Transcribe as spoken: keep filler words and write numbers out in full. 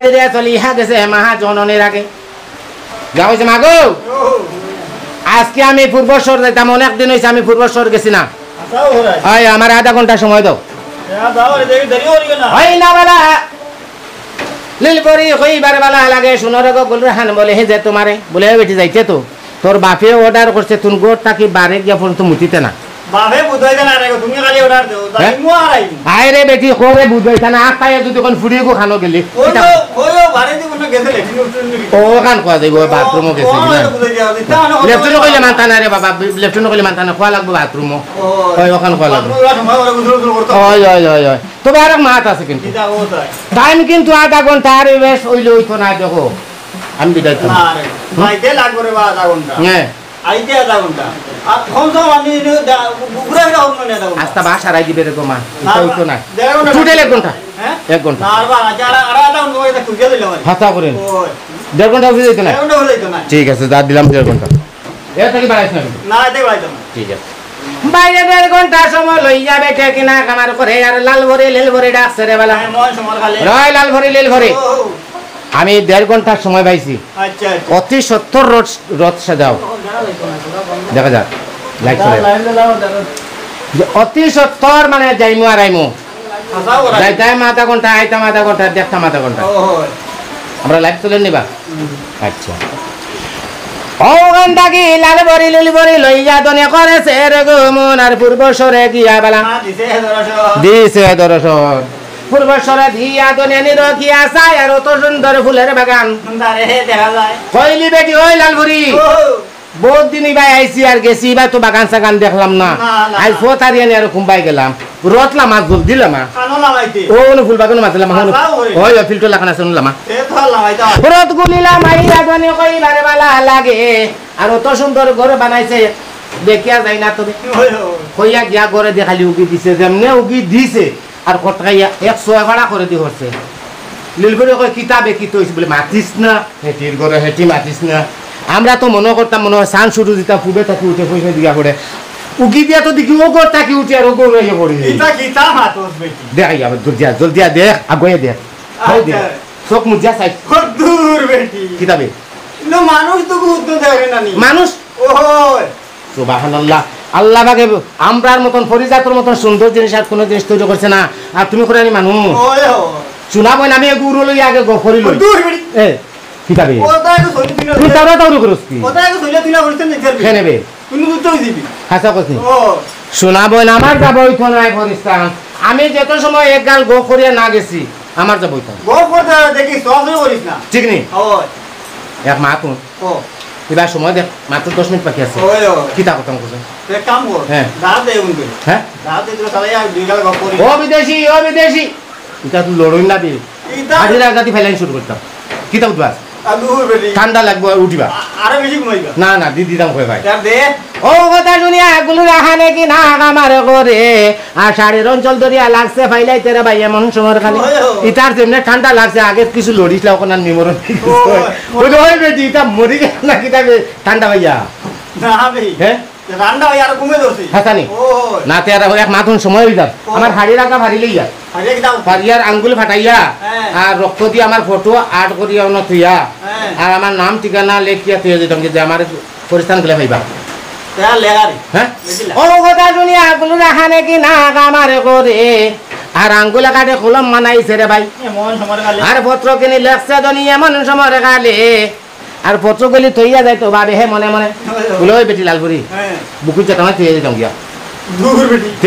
রে চলি ইহা গেছে মাহা জননীর আগে। যা কইছে, "মা গো, আজকে আমি পূর্বশ্বর যাইতাম, অনেক দিন অইছে আমি পূর্বশ্বর গেছি না।" আচ্ছা, ওরাই। অয়, আমারে আধা ঘন্টা সময় দেও। এ, যাও রে, দেরি, দেরি করিও না। অয় না বালা। লীলপরি কইবার বালা লাগে, "হুনো রে গো গুলরাহান," বলে, "হে যে তোমারে," বলে, "হে বেটি যাইতে তো, তোর বাপে order করছে, তুই ঘর থাকি বারে গিয়া পর্যন্ত মুতিতে না।" বাপে বুঝাইতে না রে গো, তুমি খালি order দেও, তা হ্যাঁ? ইমু আর আইমু। আয় রে বেটি, করে বুঝাইতা না, আখ পায়ে যদি কোন ফুড়িয়ে গো খানো গেলি। ওই তো, ওই ও বাড়ি দিব না, গেছে লেট্রিন উঠছে নি? ও, ওখান কোয়া যাইব, ও, বাথরুমও গেছে ও, কি না? ওটা বুঝাই দেওয়া, দিতে মানে লেট্রিনও কইলে মানতা না রে বাবা, লেট্রিনও কইলে মানতা না, কোয়া লাগবো বাথরুমও। ও, ওই ওখান কোয়া লাগবো। বাথরুম ওরা সময় করে গুছল গুছল করতে হবে। ওই, ওই, ওই, ওই। তবে আর এক মাত আছে কিন্তু। কিতা ও তাই? টাইম কিন্তু আধা ঘন্টা, আর বেশ অইলে অইতো না, দেখো। আমি বিদায় দিতাম। না রে, যাইতে লাগবো রে বা আধা ঘন্টা। হ্যাঁ। আইতে আধা ঘন্টা। আর কমসে কম আমি এনে দা-, ঘুরে ফিরে হবো না আধা ঘন্টা। আস্তা বাস হারাই দিবে রে গো মা। না, এটা অইতো না। দেড় ঘন্টা টোটাল এক ঘন্টা। হ্যাঁ? এক ঘন্টা। না, আর বা-, আচ্ছা, আর, আর আধা ঘন্টা করে এটা খুঁজে দিলাম আর কি। হাছা করেন। ওই। দেড় ঘন্টা অফিস অইতো না? দেড় ঘন্টা অফিস অইতো না। ঠিক আছে, যা দিলাম দেড় ঘন্টা। এর থাকি বাড়াইছ না কিন্তু। না, এতে বাড়াইতাম না। ঠিক আছে। বাইরে দেড় ঘন্টা সময় লই যাবে, ঠিক না? কামার করে আর লাল ভরে, লেল ভরে ডাকছে রে বালা। হ্যাঁ, মন সমর খালি। রয় লাল ভরে, লেল ভরে। ও, ও। আমি দেড় ঘন্টার সময় পাইছি। আচ্ছা, আচ্ছা। অতি সত্বর রথ, রথ সাজাও। দেখা যাক, লাইট চলে। যে অতি সত্বর মানে যাইমু আর আইমু। আচ্ছা, ওরা। যাইতাম আধা ঘন্টা, আইতাম আধা ঘন্টা, দেখতাম আধা ঘন্টা। ও, হয়। আমরা লাইট চলে নিবা? হুম। আচ্ছা। ওখান থাকি লাল বড়ি, লুল বড়ি লইয়া দনে করেছে রে গো মন আর পূর্ব সরে দিয়া বালা। হ্যাঁ, দিছে দর্শন। দিছে দর্শন। পূর্ব সরে দিয়া দনে নিরখিয়া চায় আর অত সুন্দর ফুলের বাগান। সুন্দর হে দেখা যায়। কইলি বেটি ওই লাল বুড়ি। ও। বহুত দিন ইবায় আইছি আর গেছি, ইবায় তো বাগান সাগান দেখলাম না। না, না। আইজ ফত আরিয়ানি আর কুম্বাই গেলাম। রথ লামা, জলদি লামা। কানো লামাইতে? ও, অনু ফুল বাগানো মাঝে লামা, অনু। আচ্ছা, ওই। ওই, ওই, ফিল্টার লাগানো আছে, অনু লামা। এ তো আর লামাইতে হয়। রথ গুলি লামাই আগুয়ানি কইবারে বালা লাগে। আর অত সুন্দর ঘর বানাইছে, দেখিয়া যাই না তুমি। ওই, ওই। কইয়া গিয়া ঘরে দেখালি উগি দিছে, যেমনে উগি দিছে। আর কটকাইয়া এক ছয় ভাড়া করে দি হরছে। লীলপুরে কয়, "কিতাবে কি তৈস?" বলে, "মাতিস না, হেটির ঘরে হেটি মাতিস না।" আমরা তো মনো করতাম, মনো হয় সান শুরু দিতা, পূবে থাকি উঠে পয়সা দিয়া পড়ে। উকি দিয়া তো দেখি ও ঘর থাকি উঠি আর ও ঘর হইয়া পড়ি। কিতা, কিতা মাতস বেটি? দেখ, আইয়া, জলদি আ, জলদি আ, দেখ, আগুয়াই দেখ। হই দেখ। আচ্ছা। চোখ মুজিয়া চাই। ও দূর বেটি। কিতাবে? ইনো মানুষ তো বহুত তো দেখে না নি। মানুষ? ওহয়। সুবহানাল্লাহ। আল্লাহ পাকে আমরার মতন, পরিজাতর মতন সুন্দর জিনিস আর কোনো জিনিস তৈরি করছে না। আর তুমি করে আনি মানুষ। ওই হো। শোনা বইন, আমি এগু উড়ো লইয়া আগে গফ করি লই। দূর বেটি। এ, কিতাবে? ওটা একটু সইলে তুই না তুই তারা তাউরি করস কি? ওটা একটু সইলে তুই না করিস না, খেয়ে নেবে। তুমি দুধ তো দিবি। হাছা কস নি? ও। শোনা বইন, আমার যাবো হইতো না, পরিস্থান। আমি যত সময় এক গাল গফ করিয়া না গেছি, আমার যাবো হইতো না। গফ করতে দেখি, সহজে করিস না। ঠিক নি? ওই। এক মাত হুন। ও। এবার সময় দেখ, মাত্র দশ মিনিট বাকি আছে। ওই, ওই। কিতা করতাম কইছে? এক কাম কর। হ্যাঁ। দাঁত দে উনকে। হ্যাঁ? দাঁত দে তোরা চালাই আর দুই গাল গফ করি। ও বিদেশি, ও বিদেশি। ইটা তো লড়ই না দি। ইটা আজ রাত রাতি ফেলাইন শুরু করতাম। কিতা উঠবা? আ, দুপুর বেলি। ঠান্ডা লাগবো, উঠিবা। আ-, আরো বেশি ঘুমাইবা। না, না, দি দিতাম কই ভাই। তার দে। ও কথা শুনিয়া গুলু রাহানে কি না আমার করে। আর শাড়ির অঞ্চল ধরিয়া লাগছে ফাইলাই তেরা ভাই এমন সময় খালি। ওই, ওই। ইতার যেমনে ঠান্ডা লাগছে, আগে কিছু লড়িস না, ওখানে আর নিমরণ। ওই, ওই। ওই যে ওই বেটি, ইতা মরি গেল না কিতা বে, ঠান্ডা ভাইয়া? না, ভাই। হ্যাঁ? ঠান্ডা ভাই আর কমে ধরছি। হাসানি? ওই। না, তে আর এক মাথুন সময় হয়ে যার। ও। আমার হাড়ি রাখা ভারি লইয়া। হাড়ি রাখি দাও। ফারিয়ার আঙ্গুল ফাটাইয়া, হ্যাঁ। আর রক্ত দিয়া আমার ফটো আর্ট করিয়া অনো থইয়া, হ্যাঁ। আর আমার নাম ঠিকানা লেখিয়া থইয়া দিতাম যে আমার পরিস্থান গেলে পাইবা। তে আর লেখা রে। হ্যাঁ? লেখিলা। ও কথা শুনিয়া গুলু রাহানে কি না আমার করে, আর আঙ্গুলে কাটে কলম বানাইছে রে ভাই। এমন সময় গেলে। আর পত্র কিনি লেখছে ধনি এমন সময় গালে, আর পত্র গলি থইয়া যাইতো ভাবে হে মনে মনে। হয়, হয়। বলে, "ওই বেটি লালপুরি, হ্যাঁ। বুকুর চাটা আমার থইয়া দিতাম গিয়া।" দূর বেটি। তে